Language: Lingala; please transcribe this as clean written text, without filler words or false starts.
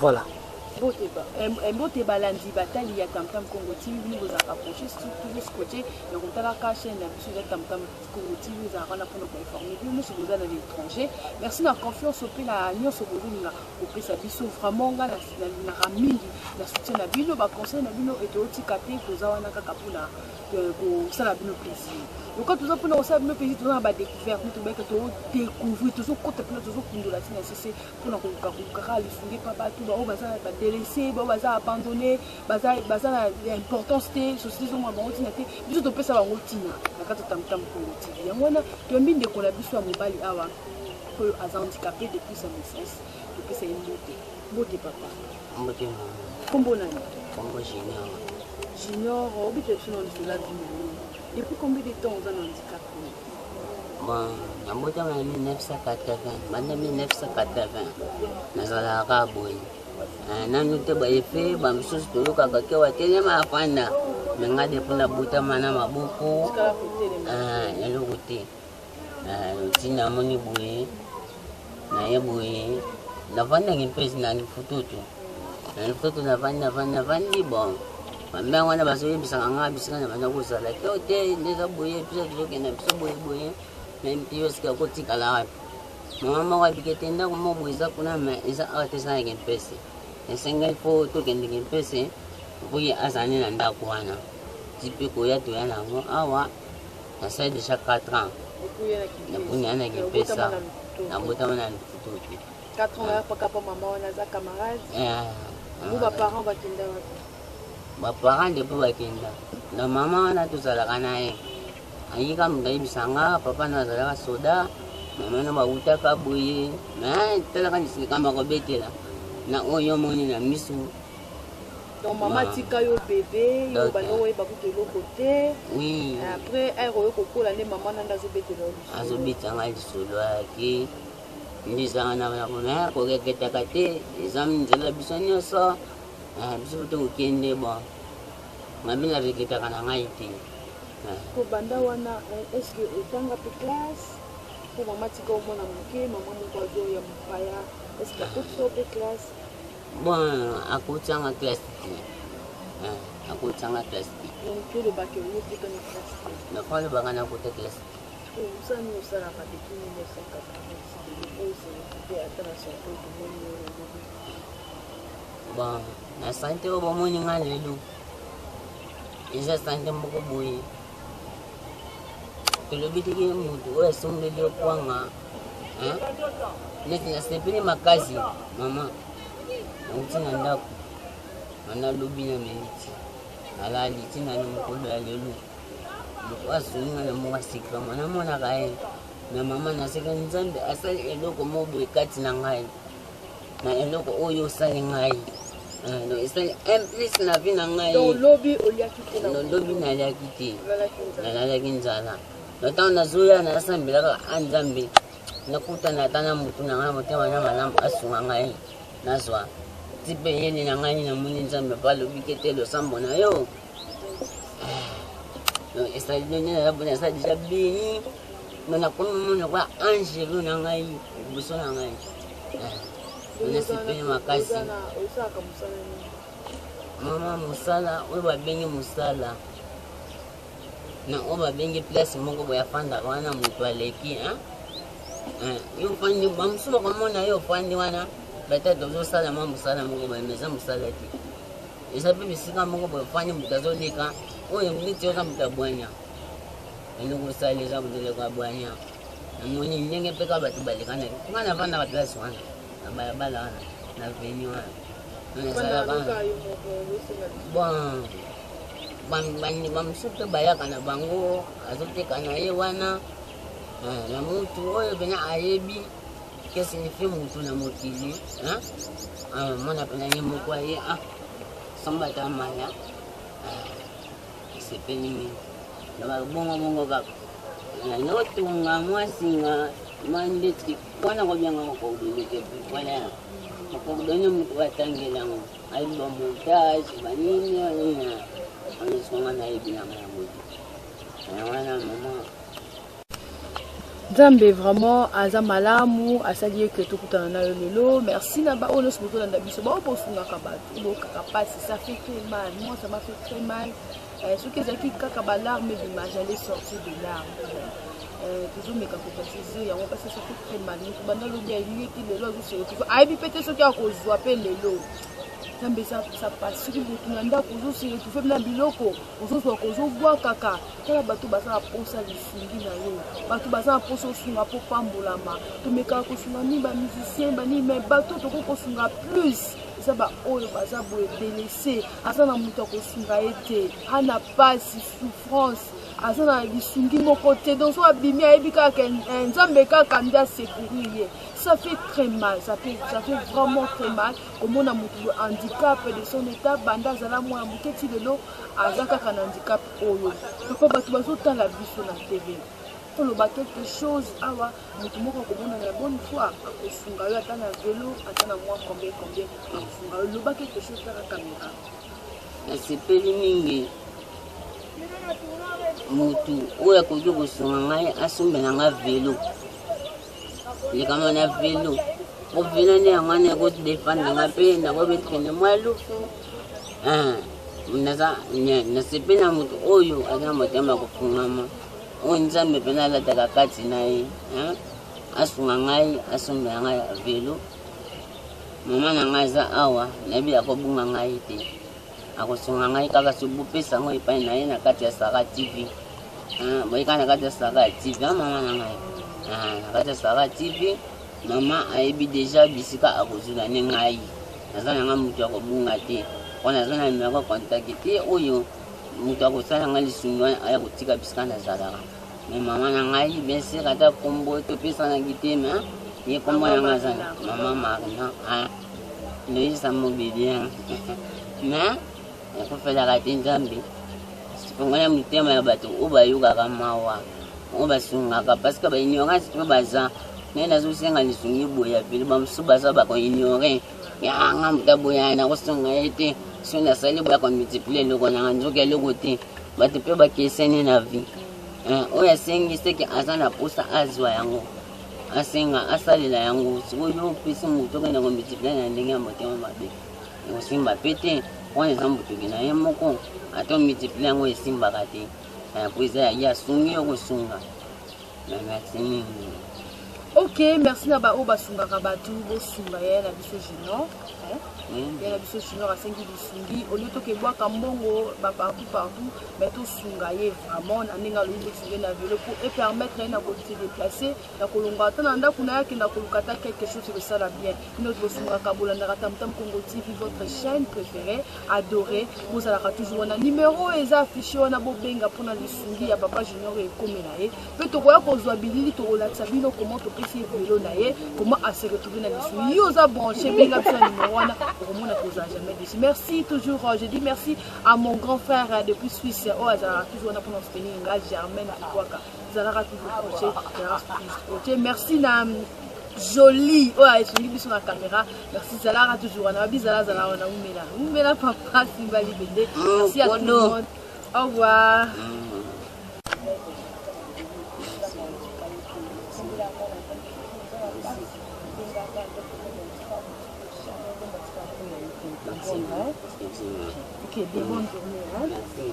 Voilà. Mbote balandi batali ya Tamtam Congo TV, bino bozalaka branché, toujours scotché na kotalaka chaîne na biso eza Tamtam Congo TV, ezalaka wana mpona koinforme bino nyonso boza na l'étranger. Merci na confiance mpe na nyonso bozolinga kopesa biso. Vraiment nga nalingaka mingi na soutien na bino, baconseil na bino etotika te. Toza wana kaka mpona kosala bino plaisir. Lokola toza mpona kosala bino plaisir, toza na badécouverte, tobayaka todécouvrir, tozokota mpena, tozokundola ntina sese mpona koluka koluka kaka lisungi epa bato baoyo baza badélaissé, baoyo baza abandonné, baza na importance te, société ezomona bango ntina te. Biso topesa bango ntina na kati ya Tamtam Congo TV. Yango wana toyambi ndeko na biso ya mobali awa oyo aza handicapé depuis sa naissance. Topesa ye mbote. Mbote, papa. Mbote, mama. Kombo nani? Kombo Junior. Junior, obita biso na lisolo ya vie na yo. Depuis combien de temps oza na handicap oyo? Bon, nabotama na 1980. Banda 1980 nazalaka kaka boye. Nanu te baefe bamosusu toyokaka ke watelema, afanda, me nga depuis nabotama na maboko Tikala kotelema. Eloko te. Ntina amoni boye, naye boye, navandaki mpe na lifututu, na lifututu navandi, navandi, navandi. Bon, bambe wana bazoyebisaka nga bisika na banda kozala te o te, nde eza boye, biso tozokenda biso boye boye, nayebi te yo sika kotikala wapi. Mama moko abiki te, ndako moko boye eza kuna, me eza awa te, eza na Kimpese. Esengeli mpo tokende Kimpese mpo ye azala nde na ndako wana ti mpe koya toya na yango awa. Nasali déjà 4 ans. Depuis ya na Kimpesa, Obotama nabotama na lifututu. 4 ans oyapaka pa mama wana aza camarade bo baparent bakenda wapi? Baparent depuis bakenda na mama wana, tozalaka na ye. Ayika moto ayebisa nga, papa na azalaka soda, mama na bawutaka boye. Me talaka likambo akobetela na oyo omoni na miso. Donc mama tika yo bébé, yo banda oyeba kutu eloko te. Oui. Après heure oyo kokola nde mama nande azobetela yo lisolo. Azobetanga lisolo ayaki nde ezanga na me kokeketaka te, eza nzela biso nyonso. Biso mpe tokokende. Bon, ngabi nareketaka na ngai te. Kobanda wana, est ce que otanga mpe classe? Mpo mama tika omona moke, mama moko azoya mopaya, est ce que akotisa yo mpe classe? Bon, akotianga classe te, akotianga classe te. Donc tolobaka yo okotani classe te? Nakolobaka nakota classe te. Osala nini? Osalaka depuis 1986 oyo ata na santé tomoni yo lelo? Bon, na santé oyo bomoni nga lelo, eza santé moko boye. Tolobi tiki motu oyo asombeli yo kwanga neti nasepeli makasi. Mama, nauti na ndako, nalobi na meliti, nalali ntina na mokolo ya lelo. Moto asungi nga na moko asekama, namonaka ye na mama, naseka. Nzambe asali eloko moko boye kati na ngai na eloko oyo osali ngai. Donc esali un plus na vie na ngai. Lobi oliaki te? Lobi naliaki te, nalalaki nzala. Na ntango nazoya, nasambelaka a Nzambe, nakutana ata na motu na ngai, motema na malamu, asunga ngai nazwa ti mpe yeni na ngai. Namoni Nzambe mpe alobi ke te, losambo na yo. Donc esali naza déjà béni. Donc nakomi mona kwa angelo na ngai liboso na ngai. Nasepeli makasi. Osalaka mosala nini? Mama, mosala oyo babengi mosala na oyo babengi place moko boye, afandaka wana, moto aleki yo ofandi, bamosusu bakomona yo ofandi wana, peut-être ozosala mwa mosala moko boye, mais eza mosala te. Eza mpe bisika moko boye ofandi, moto azoleka oyo neti oza moto ya bwanya, eloko osala eza eloko ya bwanya. Namoni ndenge mpe kaka bato baleka na nga, navandaka place wana na balabala wana na veni wana nazalaka. Bon, bamosusu mpe bayaka na bango, azoteka na ye wana na mutu oyo pena ayebi que signifie mutu na mokili. Mona pena ye moko aye sombata mala, esepeli mingi na babongo bongo kaka notunga mwasinga mwa ndeti wana kobyanga cordonnier te. Voilà, cordonnier moto atangela yango, ayebi bamontage banini banini, wana songa nayebi nanga yango te. Yango wana, mama. Nzambe vraiment aza malamu, asali ye que tokutana na yo lelo. Merci na baoyo nyonso bozolanda biso, baoyo bosungaka bato, bokaka mpasi, ça fait très mal. Moi, ça m'a fait très mal. Soki ezalaki kaka balarme ebima, j'allais sortir de larmes. Tozomeka kopréciser yango parce que ça fait très mal. Moto banda lobi alieki, lelo azose retrouve, ayebi pe te soki akozwa mpe lelo. Nzambe, eza ça passe. Soki motu na ndako ozose retrouve na biloko ozozwa, kozobwakaka. Tala, bato baza na mposa lisungi na yo, bato baza na mposa osunga mpo pambolama. Tomekaka kosunga mingi bamusicien banini, mais bato tokoki kosunga plus eza baoyo baza boye délaissé, aza na moto akosunga ye te, ana pasi, souffrance, aza na lisungi moko te. Donc so abimi, ayebi kaka Nzambe kaka nde asecourir ye. Ça fait très mal, ça fait vraiment très mal komona motu boye, handicap de son état, banda azala mwana moke ti lelo aza kaka na handicap oyo. Papa, bato bazotala biso na TV, toloba quelque chose awa. Motu moko akomona na bonne foi, akosunga yo ata na velo, ata na mwa combien combien, akosunga yo. Loba quelque chose kaka caméra. Nasepeli mingi. Motu oyo akoki kosunga ngai, asombela nga velo, lekama na velo, po velo nde yango wana ekodefendre nga mpe nakobetende mwa lufu. Naza nasepeli na motu oyo aza na motema kofungama, oyo Nzambe mpena alataka kati na ye, asunga ngai, asombela ngai velo. Mama na ngai aza awa, nayebi akobunga ngai te, akosunga ngai kaka so bopesa yango epai na ye na kati ya Sara TV. Boyeka na kati ya Sara TV, mama na ngai na kati ya Sara TV. Mama ayebi déjà bisika akozula ne ngai. Naza na ngai moto akobunga te, mpo naza na numero contact te oyo moto akosala ngai lisungi wana aya kotika bisika nazalaka. Mais mama na ngai, bien sûr, ata kombo topesanaki te, mais ye kombo na ngai aza mama Marina Loyisa mobili. Mais ekofelaka te. Nzambe fongola mitema ya bato oyo bayokaka mawa, oyo basungaka, parce que baignorance mpe baza. Ngai nazosenga lisungi boye ya velo, bamosusu baza bakoignore yanga. Moto aboya, nakosunga ye te, so nasali boya komultiplie eloko nanga, nzoki eloko te. Bato mpe bakeseni na vie. Oyo asengi seke aza na posa azwa yango, asenga asalela yango. Sikoyo opesi moto, okende komultiplie na ndenge ya motema mabe, ekosimba mpe te. Wana eza motoki na ye moko, ata omultiplie yango, esimbaka te, po eza ye asungi yo kosunga. Merci mingi. Ok, merci na baoyo basungaka bato. Bosunga ye na biso Junior. Ye na biso Junior asengi lisungi. Olie tokebwaka mbongo bapartout partout, mais tosunga ye vraiment na ndenge alobi. Bosunga ye na velo po epermettre ye na kose déplacer, na kolonga ata na ndako na ye, akenda koluka ata quelque chose ekosala bien. Bino bosungaka, bolandaka Tamtam Congo TV, votre chaîne préférée, adorée. Bozalaka toujours wana. Numéro eza affiché wana, bobenga mpona lisungi ya papa Junior ekomela ye. Mpe tokoya kozwa bilili, tokolakisa bino comment topesi ye velo na ye, comment ase retrouve na lisungi. Yo oza branché, benga biso na numéro wana, okomona kozala jamais déçu. Merci toujours, je dis merci à mon grand frère depuis Suisse, oyo azalaka toujours wana mpona soutenir nga, Germaine Kikwaka. Ezalaka toujours branché, ezalaka toujours scotché. Merci na Jolie oyo asungi biso na caméra. Merci, zalaka toujours wana. Babi zala, zala wana. Umela, umela, papa simba libende. Merci à tout le monde, au revoir. Ok, bien, bonne journée. Hein? Merci.